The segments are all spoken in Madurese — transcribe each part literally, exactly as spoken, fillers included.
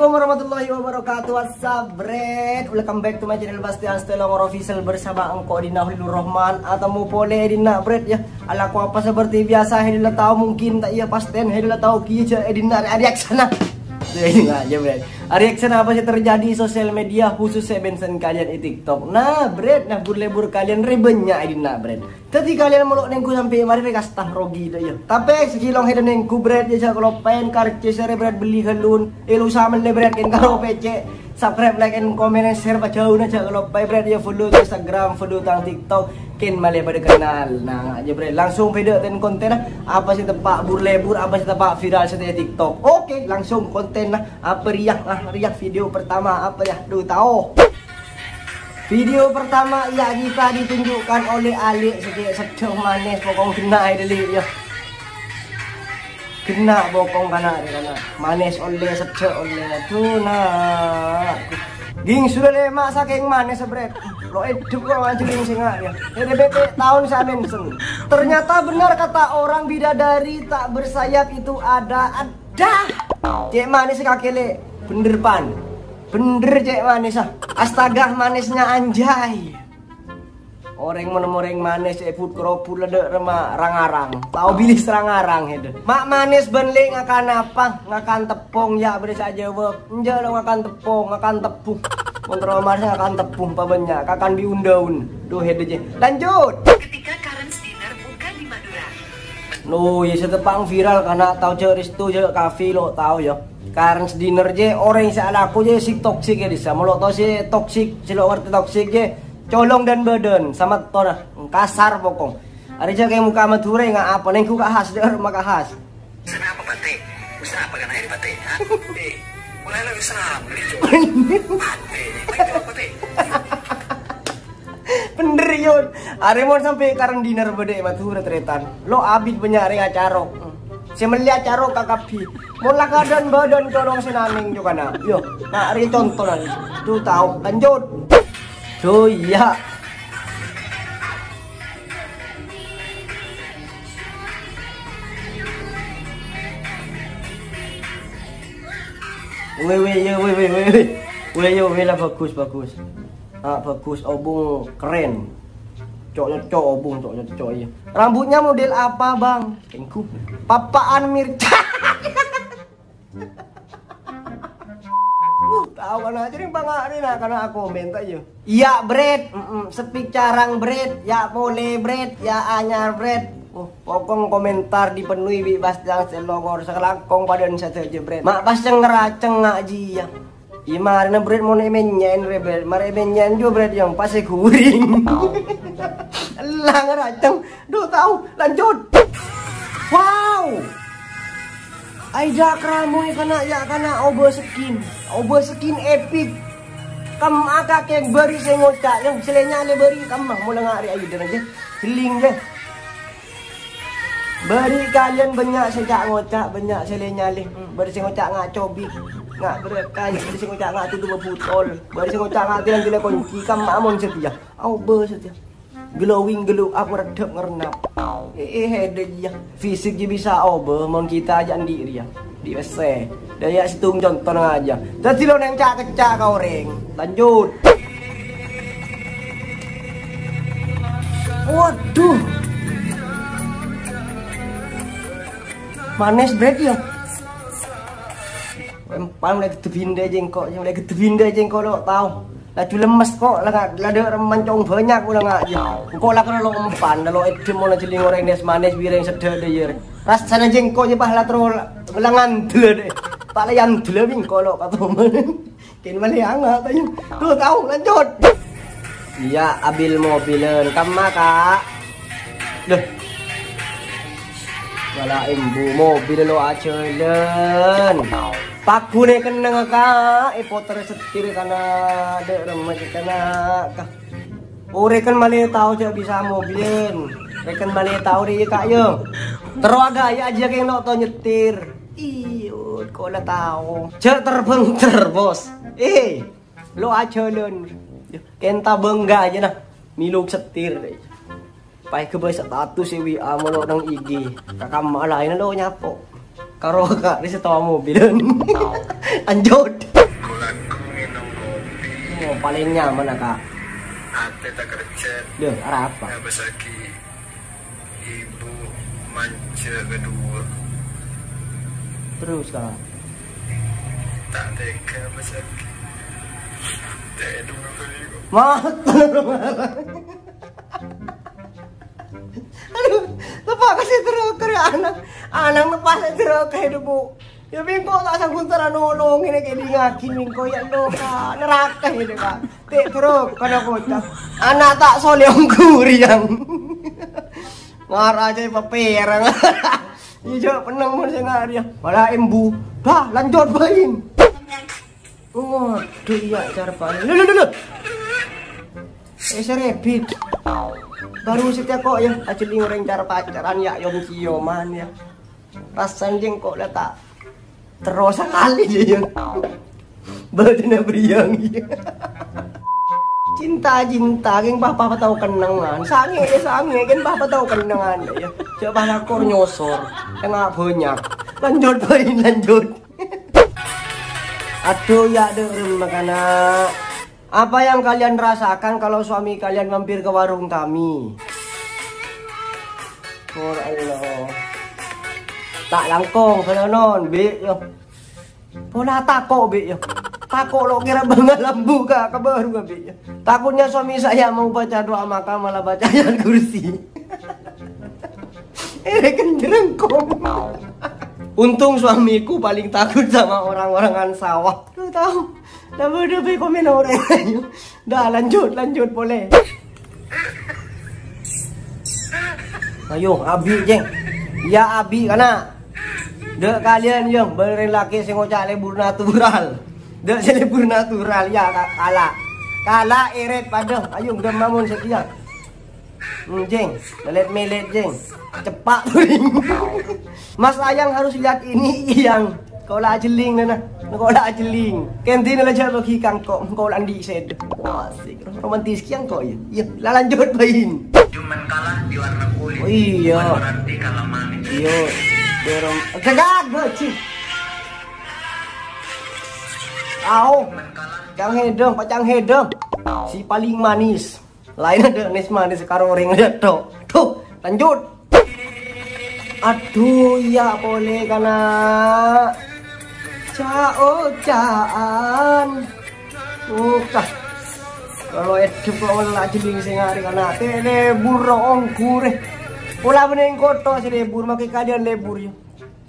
Assalamualaikum warahmatullahi wabarakatuh. What's up, Bret? Welcome back to my channel, Bastian Stelongor Official, bersama engko' Dina Khalilur Rahman. Atemmo pole è dinna', Bret, ya. Alako apa seperti biasa, hèdella tao mungkin ta' iyâ, pasten hèdella tao kèya jâ' è dinna' arè-, arè aksana. Ini aja, Bret. Arè aksana apa sih terjadi di sosial media, khusus saya mention kalian di TikTok. Nah, Bret, nah, bur-lebur kalian rè bânnya' è dinna', Bret. Dhâddhi kalian molo nèngghu sampè' marè rè kasta rogi ta' iyâ. Tapè sakellong hèdella nèngghu, Bret, ya jhâ' kaloppaèn karcis arè, Bret, bellè ghâllun. Eh, lu sa mellè, Bret, kèng karo pècè'. Subscribe, like, and comment, and share, pajhâuna jhâ' kaloppaè, Bret, ya follow Instagram, follow tang TikTok. Kèng malè padâ kennal. Nah, aja, Bret, langsung bâdâ ten kontenna. Apa sih teppa' bur-lebur, apa sih teppa' viral sè è TikTok. Oke, langsung kontenna. Apa rèya? Ah, rèya video pertama. Apa rèya? Duh, tao. Video pertama, ya, kita ditunjukkan oleh Alik, sè cè' seddhâ manès, pokok ghenna' aja dulu, ya. Ghenna' bokong kana', kana'. Manès ollè, seddhâ ollè. Aduh, na'. Ging sudah lema' sakèng manès, Bret. Lo edep kok ngajeling sènga', ya. Ini bete tahun saya mention. Ternyata benar kata orang, bidadari tak bersayap itu ada. Adah. Cè' manès kakè, Lè'. Bener, Pan. Bener, cè' manès, ah. Astaga, manisnya anjay. Orèng mon-, orèng manès è but-kerobut ledde' remma rang-arang. Tao bilis rang-arang, hèdde. Ma' manès bân Lè' ngakan apa? Ngakan teppong, ya, bârâs ajâwâb. Enjâ' lo ngakan teppong, ngakan teppu. Mon terro manès ngakan teppu, pabânnya'. Kakan bi' un-daun. Duh, hèdde, jè. Lanjut. Ketika Karen's Dinner buka di Madura. No, ya, sè teppa' viral, kana' tao jâ' resto, jâ' kafe, lo' tao, ya. Karen's Dinner, jè, orèng sè alako, jè, sè toksik, ya, dissa. Molo tao sè toksik, sè lo' ngartè toksik, jè. Colong dan badan, sama tona, kasar pokok. Arè jâ' kè mokka' Madhurâ, nga' apa, nèngghu ka khas, dâ' remma ka khas. Kenapa, Pate? Usaha apa kena air, Pate? Hah? Eh, mulai lo Islam, nih, coba. Pate, nih, baik, coba, Pate. Bener, Yun. Arè mon sampè' Karen's Dinner bâdâ è Madhurâ, tarètan. Lo' abit bânnya' rèng acarok. Sè mellè acarok ka kabbhi. Mon la kadân badan colong sè nanèng jokana. Yo, na' rè conto, na'. Duh, tao. Lanjut. Duh, iyâ. Weh, weh, ya, weh, weh, weh, weh. Weh, ya, weh, lah, bagus, bagus. Ah, bagus, obung keren. Cok, cok, obung, cok, cok, cok, iya. Rambutnya model apa, Bang? Tengku. Papaan Mirca. Uh, tao kana', jârèng panga'rè, na', kana' komen ta' iyâ. Iyâ, Bret. Mm-mm. Sepik carang, Bret. Ya' polè, Bret. Ya' anyar, Bret. Oh, pokong komentar dipenuhi bi' Bastian Stelongor, sakalangkong padâna sadhâjâ, Bret. Ma' pas ceng-raceng nga' jiyâ. Iyâ, marèna, Bret, mon èmènyèn rè, Bret. Marè èmènyèn jiyâ, Bret, yang pas èghuring. Ella ngaraceng. Duh, tao. Lanjut. Wow. Aida kramoi kana' ya' kana' obâ skin. Obâ skin epic. Kamma kakè bâri' sè ngoca', yang selenya le bâri' kamma mola ngari ayu dan aja. Jeling je. Bâri' kalian bânnya' sè ca' ngoca', bânnya' sè le nyalè. Hmm, bâri' sè ngoca' nga' cobik, nga' berkay, bâri' sè ngoca' nga' tutup butol, bâri' sè ngoca' nga' tilang gila kunci, kamma mon setia. Obâ setia. Glowing glow up, ngereddhap ngerennap. Eh, eh, hede iya. Fisik ji bisa obâ, mon kita aja andi' riya. Di esse. Daya setung contoh aja. Dadi lo neng ca'-kecca' ka oreng. Lanjut. Waduh. Manis, Bret, ya. Empang lagi gedebinde jengkok, yang lagi gedebinde jengkok lo tao. Laju lemes kok, la nga-, la dek reman cong banyak ulah ngaji. Engko' la kena lo empan, la lo edem, ola jeling oreng nes manis, bireng sedek de, yer. Rasana jengkok je, bah, la terus la ngandel de. Pak la yandel bingko lo katomen. Ken male angat ayo. Tuh, tao, lanjut. Iya, abil mobilen. Kamma, Kak? Deh. Wala embu mobil lo ajalan. Pagune kenneng, Kak. Eh, poter setir kana dek remet kana, Kak. Oh, reken male tao cak bisa mobilen. Reken male tao deh, Kak, yo. Terus agak ya aja keng nok to nyetir. Iyo, kok la tao. Cak terbeng terbos. Eh, lo ajalan. Kenta bangga aja nah. Miluk setir. Pae kebay status e W A molo nang I G. Kakak malain lo nyapo. Karo, Kak, di setua mobil. Lanjut. Lagu-lagu, minum kopi. Oh, paling nyaman, Kak. Ate tak kerja. Duh, arapa? Apa lagi? Ibu manja kedua. Terus, Kak. Tak tega, Mas Agi. Tega dulu kali kok. Wah, aduh, lepas kasih terus ke anak. Anak lepas terus ke hidup, Bu. Ya, bengko tak sanggup terus nolong ini kayak dingagi bengko ya lo, Kak. Neraka ini, Kak. Tik terus, kada kocak. Anak tak soleh ongguriang. Ngara aja paperang. Iya, penang mon sing ngari. Malah embu. Bah, lanjut main. Waduh, iya, cara paling. Lho, lho, lho, lho. Eh, serebit. Baru setia kok ya, aja li ngoreng cara pacaran ya, yom-ciyoman ya. Rasan jengkok lah tak terus sekali ya, ya. Badannya beriang, iya. Cinta-cinta, geng papa tau kenangan. Sange, ya sange, kan papa tau kenangan ya. Coba ngakor nyosor, tengah banyak. Lanjut, main, lanjut. Aduh, ya, dek, anak. Apa yang kalian rasakan kalau suami kalian mampir ke warung kami? Oh Allah. Tak langkong, senonon, Bi, yo. Pola tako, Bi, yo. Tako lo kira bangal lambu ka, ke baru, Bi, yo. Takutnya suami saya mau baca doa maka malah baca ayat kursi. Eh, kenjerengkong. Untung suamiku paling takut sama orang-orangan sawah. Lu tahu? Nama udah pe komen orang. Dah, lanjut, lanjut, boleh. Ayo, abi, jeng. Ya, abi, kana. Dek kalian, yo, benerin laki sing ngocak lebur natural. Dek sing lebur natural, ya, ka-, kala. Kala, eret, pada. Ayo, udah mamun setia. Hmm, jeng, melet-melet, jeng. Cepak, Mas Ayang harus lihat ini, Iyang. Kok la ajeling, nana. Kok la ajeling. Kendi nala jalo ki kangkok. Kok la andi sed. Asik. Romantis ki kangkok ya. Iya, la lanjut, Bain. Cuman kalah di warna kulit. Oh, iya. Bukan berarti kalah manis. Iya. Dorong. Gagah, bocil. Au. Cuman kalah. Cang hedong, pacang hedong. Si paling manis. Lain ada manis-manis karo oreng lihat tok. Tuh, lanjut. Aduh, iya pole kana. Cao-caan. Udah. Kalau edep kok wala jeling sing hari kana. Te lebur ong gure. Pola meneng koto si lebur, make kalian lebur ya.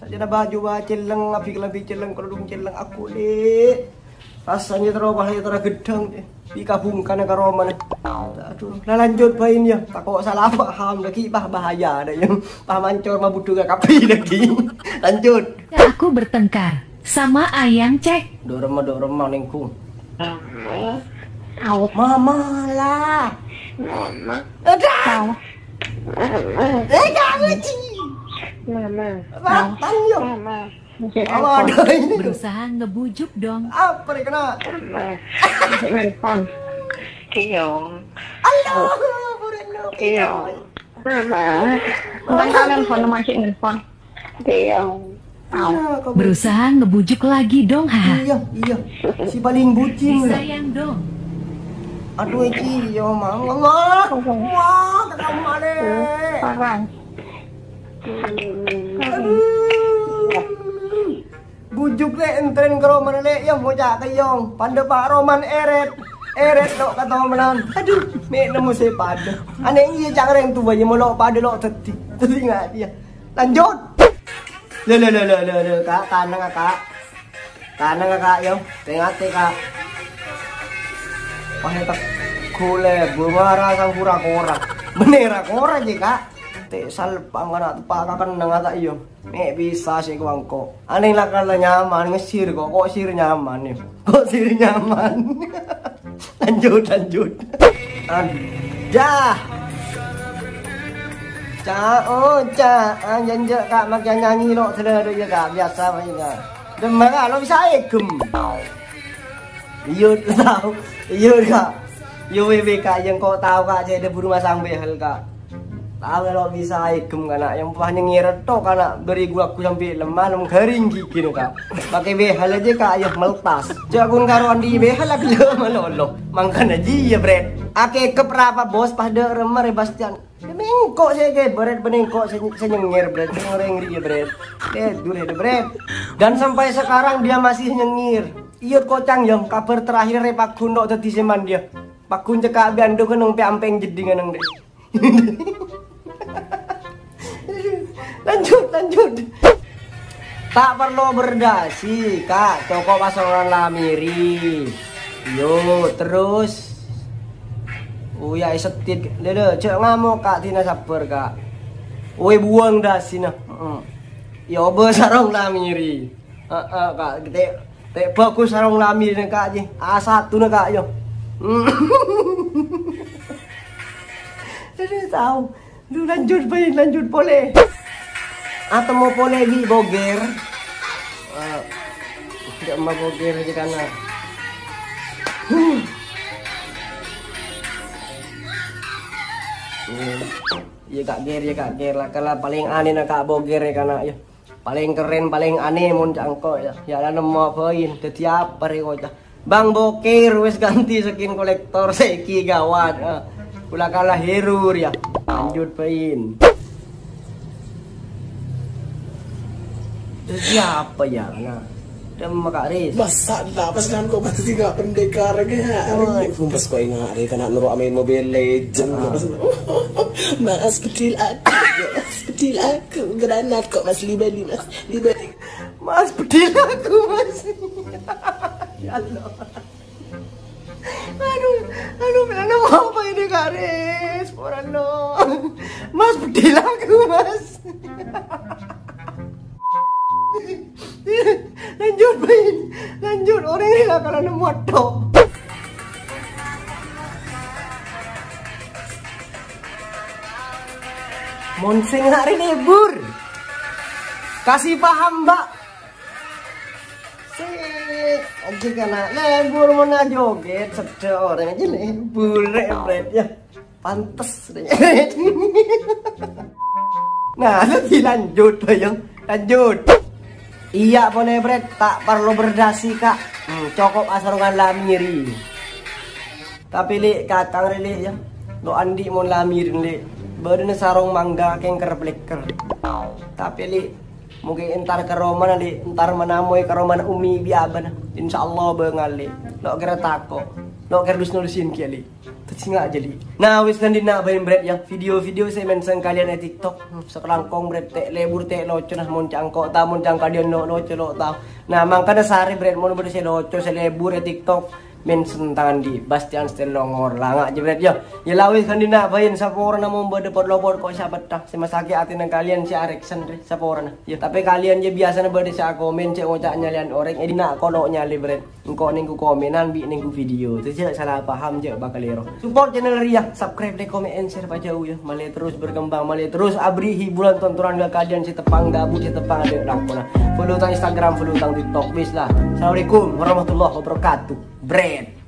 Sajana baju ba celleng, abi kelambi celleng, kerudung celleng, aku, Dek. Rasanya terus bahaya terus gedang, Dek. Di kabungkana karo mana. Aduh, lah lanjut, Bain, ya. Tako salah paham lagi, bah, bahaya ada yang paham ancur mah butuh ke kapi lagi. Lanjut. Aku bertengkar sama Ayang, cek. Dorema, dorema, nengku. Mama. Au. Mama lah. Mama. Ada. Au. Eh, kamu, Ci. Mama. Apa? Au. Tanya. Mama. Apa ada ini? Berusaha ngebujuk dong. Apa nih kena? Mama. Nelpon. Tiong. Allah, Bureno. Tiong. Mama. Tentang kalian phone masih nelpon. Tiong. Au. Iya, kamu. Berusaha ngebujuk lagi dong, haha. Iya, iya. Si paling bucin lah. Disayang dong. Aduh, iki ya, Mang. Allah. Wah, ketemu, Dek. Parah. Aduh. Bujuk, Lek, entren ke Roman, Lek, ya, bocah keyong. Pande Pak Roman eret. Eret, tok, kata Roman. Aduh, mek nemu saya pada. Aneh iya, cak reng tua, ya, mau lok pada, lok teti. Teti nggak dia. Lanjut. Lho, lho, lho, lho, lho, lho, Kak, tanang, Kak. Tanang, Kak, yo. Tengate, Kak. Wah, tak gule, bumara sang pura-kora. Bener, kora ji, Kak. Te salpang kana tepa ka kenneng ata iyo. Mek bisa sik kuwangko. Aneh lakar la nyaman, ngesir kok, kok sir nyaman yo. Kok sir nyaman. Lanjut, lanjut. Andah. Ca, oh, ca, ah, janjak, Kak, makin nyanyi lo, selera ya, Kak, biasa aja, Kak. Demen, Kak, lo bisa egem. Iyo, tahu. Iyo, Kak. Yo, W W, Kak, yang kau tahu, Kak, saya ada buru masang behel, Kak. Tahu kalau bisa aigem kana', yang pas nyengir tok kana' beri gua aku sampai lemah, lemah garing gigi nih, Kak. Pakai behel aja, Kak, ya meltas. Cak kun karo andi behel lagi lho malolo. Mangkana ji ya, Bret. Ake kep rapa, Bos, pas de remer ya, Bastian. Ya, mengko saya ke, Bret, penengko saya, saya nyengir, Bret. Saya ngoreng ri ya, Bret. Eh, dure de, Bret. Dan sampai sekarang dia masih nyengir. Iya, kocang, ya, kabar terakhir re pagun tok dadi seman dia. Pagun cekak bi ando keneng pe ampeng jeding neng de. Lanjut, lanjut. Tak perlu berdasi, Kak. Cokop asarongan lamiri. Yo, terus. Uya isetit. Lho, lho, cek ngamuk, Kak. Tina sabar, Kak. Uwe buang dasina. Heeh. Ya, oba sarong lamiri. Heeh, Kak. Te, te bagus sarong lamiri, Kak, ji. A satu na, Kak, yo. Aduh, tahu. Duh, lanjut, Bain, lanjut pole. Atemo pole bi boger. Ah, tidak mau boger di kana. Hmm. Hmm. Iya, Kak Ger, ya, Kak Ger. Lah, kala paling aneh na, Kak, boger ya, kana, ya. Paling keren, paling aneh mon cangko, ya. Ya, la nemmo Bain. Dadi apa re kocak? Bang Bokir wis ganti skin kolektor saiki gawat. Eh, kula kalah hero ya. Lanjut, Bain. Terus siapa ya? Nah, dem Kak Riz. Masa tak pas kan kok pasti nggak pendekar ya? Wah, sumpah kok ingat re, kana nuru main Mobile Legend. Ah. Mas, mas, bedil aku, mas, bedil aku, granat kok, mas, libali, mas, libali. Mas, bedil aku, mas. Ya Allah. Aduh, aduh, kenapa apa ini, Kak Riz? Porano. Mas, bedil aku, mas. Lanjut, Bain. Lanjut, orang ini lah kalau nemu tok. Mon sing hari libur. Kasih paham, Mbak. Sik, aja kana libur mon joget, sedhe orang aja libur, Bret, ya. Pantes, Bret. Nah, lagi lanjut, ayo. Lanjut. Iya, pole, Bret, tak perlu berdasi, Kak. Hmm, cokop asarongan lamiri. Tapi, Li, katang re, Li, ya. Lo andi' mon lamirin, Li. Badana sarong mangga kengker pleker. Tapi, Li, mungkin entar ka romana, Li. Entar manamoy ka romana Umi bi abana. Insyaallah bengal, Li. Lo kira tako. Lo kira dus-nulusin kiya, Li. Terus nggak jadi. Nah, wis kan dina bain, Bret, ya. Video-video saya mention kalian di TikTok. Hmm, sekelangkong, Bret, te' lebur, te' loco, nah, mon cangko, ta, mon cangko dia no loco, lo tau. Nah, mangkana sare, Bret, mon bade se loco, se lebur di TikTok. Mention tangan di Bastian Stellongor langa' aja, Bret, ya. Ya lawis kan dina bain saporana mon bade pot-lopot kok siapa tah. Se masake ati nang kalian si Areksen re saporana. Ya, tapi kalian ya biasanya bade sa komen cek ngocak nyalian orang, eh, dina kok lo nyali, Bret. Engko nengku komenan bi nengku video. Itu aja salah paham aja bakal ero. Support channel Ria, subscribe, like, comment, and share pajau ya. Male terus berkembang, male terus abri hiburan tontonan ke kalian si tepang gabut, si tepang ada lakona. Follow tang Instagram, follow tang TikTok, wis lah. Assalamualaikum warahmatullahi wabarakatuh. Bret.